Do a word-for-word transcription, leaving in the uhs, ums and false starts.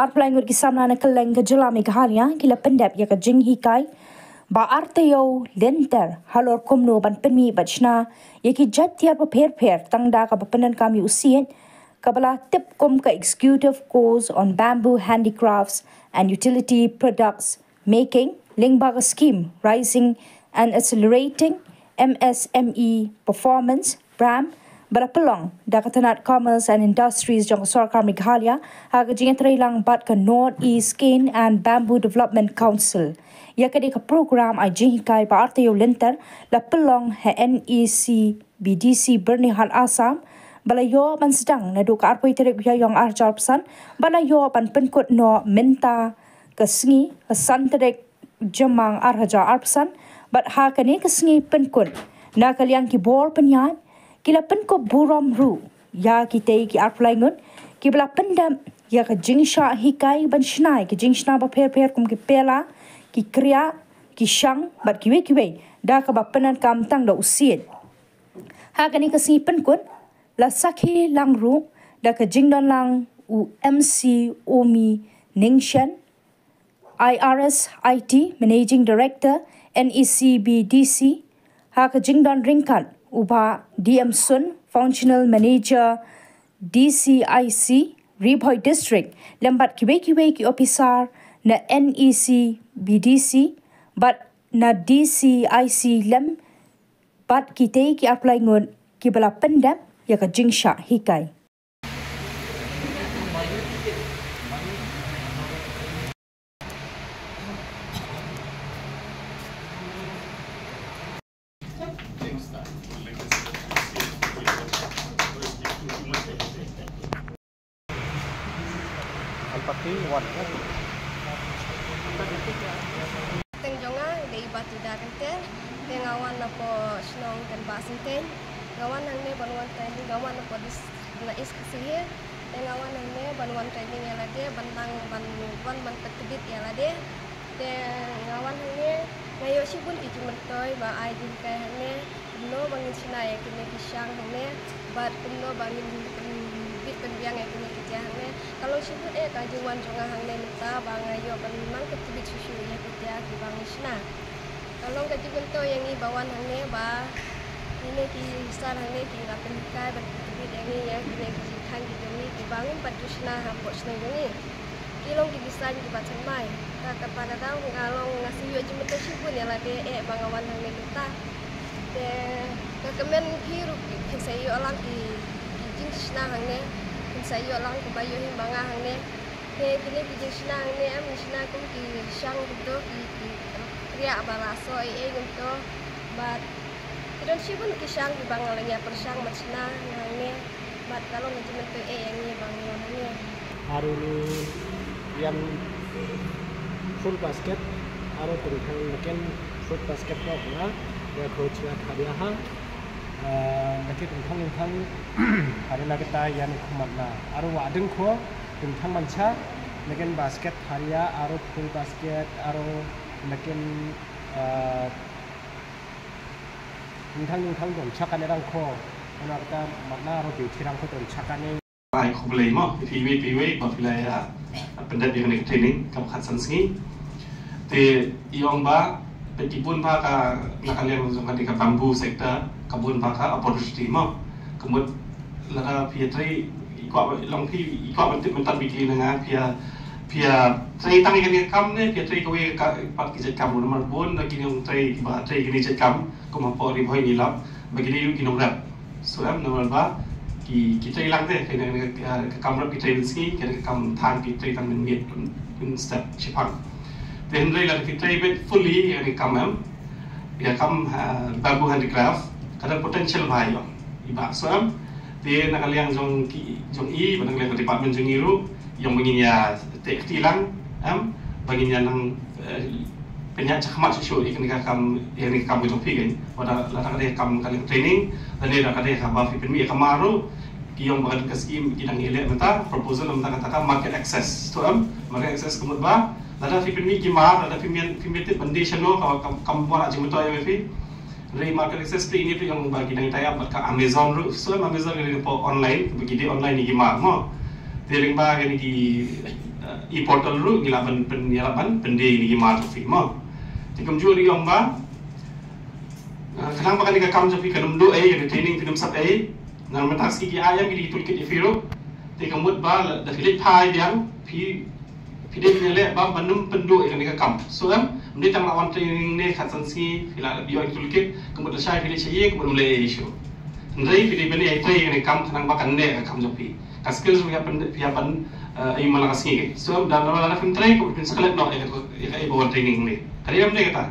Arphew lai ngut ki samla na kylleng ka jylla Meghalaya ki la pyndep ïa ka jinghikai ba artaïew lynter halor kumno ban pynmih bad shna ïa ki jait tiar ba pher pher tang da kaba pyndonkam ïa u siej, kaba la tip kum ka Executive Course on Bamboo Handicrafts and Utility Products Making, lyngba ka skim Raising and Accelerating M S M E Performance, BRAM, ba la pynlong da ka tnat Commerce and Industries jong ka Sorkar Meghalaya ha ka jingïatreilang bad ka North East Cane and Bamboo Development Council. Ïa kane ka program ai jinghikai ba artaïew lynter la pynlong ha N E C B D C Byrnihat, Assam, ba la ïoh ban sdang naduh ka arphew tarik u Ïaïong ar hajar arphew san, ba la ïoh ban pynkut noh mynta ka sngi, ka san tarik Jymmang ar hajar arphew san, bad ha kane ka sngi pynkut, na ka liang ki bor pynïaid ki la pynkup burom ruh ïa kitei ki arphew lai ngut kiba la pyndep ïa ka jingshah hikai ban shna ïa ki jingshna ba pher pher kum ki pela, ki kriah, ki shang bad kiwei kiwei da kaba pyndonkam tang da u siej. Ha kane ka sngi pynkut la sakhi lang ruh da ka jingdon lang u M C Omi Ningshen, I R S I T, Managing Director, N E C B D C, ha ka jingdon ryngkat u Bah D M Sun, Functional Manager D C I C, Ri Bhoi District, lem bad kiwei kiwei ki ophisar na N E C B D C bad na D C I C, lem bad kitei ki arphew lai ngut kiba la pyndep ïa ka jingshah hikai. Empathy, one. Teng jong nga dei Batuda Kynter, te nga wan napoh shnong Kenbah Synteng. Nga wan hangne ban wan training, nga wan napoh dis-, na East Khasi Hills. Te nga wan hangne ban wan training ïa lade, ban nang ban wan ban pyntbit ïa lade. Te nga wan hangne, nga ïoh shibun ki jingmyntoi ba ai jinghikai hangne. Kumno ba ngin shna ïa kine ki shang hangne, bad kumno ba ngin pynbit pynbiang ïa kine ki tiar hangne. Ka long shibun eh ka jingwan jong nga hangne mynta ba nga ïoh ban nang pyntbit shuh shuh ïa ki tiar kiba ngi shna. Ka long ka jingmyntoi ïa ngi ba wan hangne ba kine ki sar hangne ki la pynhikai bad pyntbit ïa ngi ïa kine ki jingkhang ki jong ngi kiba ngim pat ju shna hapoh shnong jong ngi. Ki long ki design kiba thymmai. Ka, kata ka daw nga long nga sa ïoh jingmyntoi shibun ïa lade eh ba nga wan hangne mynta. Te nga kmen phi ruh phin sa ïoh lang ki, ki jingshna hangne, phin sa ïoh lang kumba ïoh hi ma nga hangne. Te kine ki jingshna hangne em, shna kum ki shang kumto, ki, ki kriah ba la soh ei ei kumto. Bad ki don shibun ki shang kiba nga la ïa pyrshang ban shna hangne. Bad ka long ka jingmyntoi eh ïa ngi ba ngi wan hangne. Aro ni ïan full basket, aro teng tang neken full basket ko na, ïa ko chwa khadia ha. Ah, neken teng tang teng tang, aro na kita ïan khmat na. Aro wa deng ko teng tang mancha, neken basket khadia, aro full basket, aro neken, ah, Nthang nthang dong chak ane rang ko. Ena kata makna ro bi thirang ko dong chak ane. Ai khublei mo, phi wei phi wei ba phi la ïa pyndep ïa kane ka training kam khat san sngi. Te ïong ba phi ki bun ba ka na ka liang jong ka dei ka bamboo sector ka bun ba ka opportunity mo. Ka mut lada phi ïa trei i kwah long phi i kwah ban tip mynta weekly na nga phi ïa phi ïa trei tang ïa kane ka kam ne phi ïa trei kawei ka pat ki jait kam namar bun na ki nong trei kiba trei kine jait kam kum hapoh Ri Bhoi ngi lap ba kine ruh ki nongrep. So em namar ba ki ki trei lang te kane ka kam rep ki trei ban sngi kane ka kam than ki trei tang ban miet ban step shipang. Te hynrei lada ki trei beit fully ïa kane ka kam em ïa kam bamboo handicraft ka don potential bha ïa i bah. So em te na ka liang jong ki jong i ba na ka liang ka department jong i ruh ïong ba ngin ïa teh kti lang em ba ngin ïa nang pynïaid shakhmat shuh shuh ïa kane ka kam ïa kane ka kam ka jong phi kan. Ba da lada ka dei kam ka liang training lane lada ka dei kaba phi pynmih ïa ka mar ruh ki ïong ba ka don ka scheme ki dang ïaleh mynta proposal mynta kata ka market access. To em market access ka mut ba lada phi pynmih ki mar lada phi mian phi mian tip ban dei shano ka kam ba la jingmyntoi ïa phi. Re market access te ini phi ïong ba ki dang tie up bad ka Amazon ruh. So em Amazon ka dei ka pok online ba ki dei online ïa ki mar mo. Te lyngba kane ki e-portal ruh ngi lah ban pyn-, ngi lah ban pyndie ïa kine ki mar jong phi mo. Te kumjuh ruh ong ba, ah, khnang ba kane ka kam jong phi kan ym duh ei, kane training phin ym sap ei. Namar mynta ka sngi ki ai em kine ki toolkit ïa phi ruh. Te ka mut ba lada phi leit phai biang, phi, phi dei ban ïaleh ba ban ym pynduh ïa kane ka kam. So em, ym dei tang la wan training ne khatsan sngi phi la ïoh ïa ki toolkit, ka mut lashai phi leit sha ïing, ka mut ym leh ei shuh. Hynrei phi dei ban ïai trei ïa kane ka kam khnang ba kan neh ka kam jong phi. Ka skills phi hap ban, phi hap ban, eh, ai man la ka sngi keiñ. So em, da lada phim trei, ka mut phin sa klet noh ïa ka, ïa kaei ba wan training ne. Ka dei em ne kata.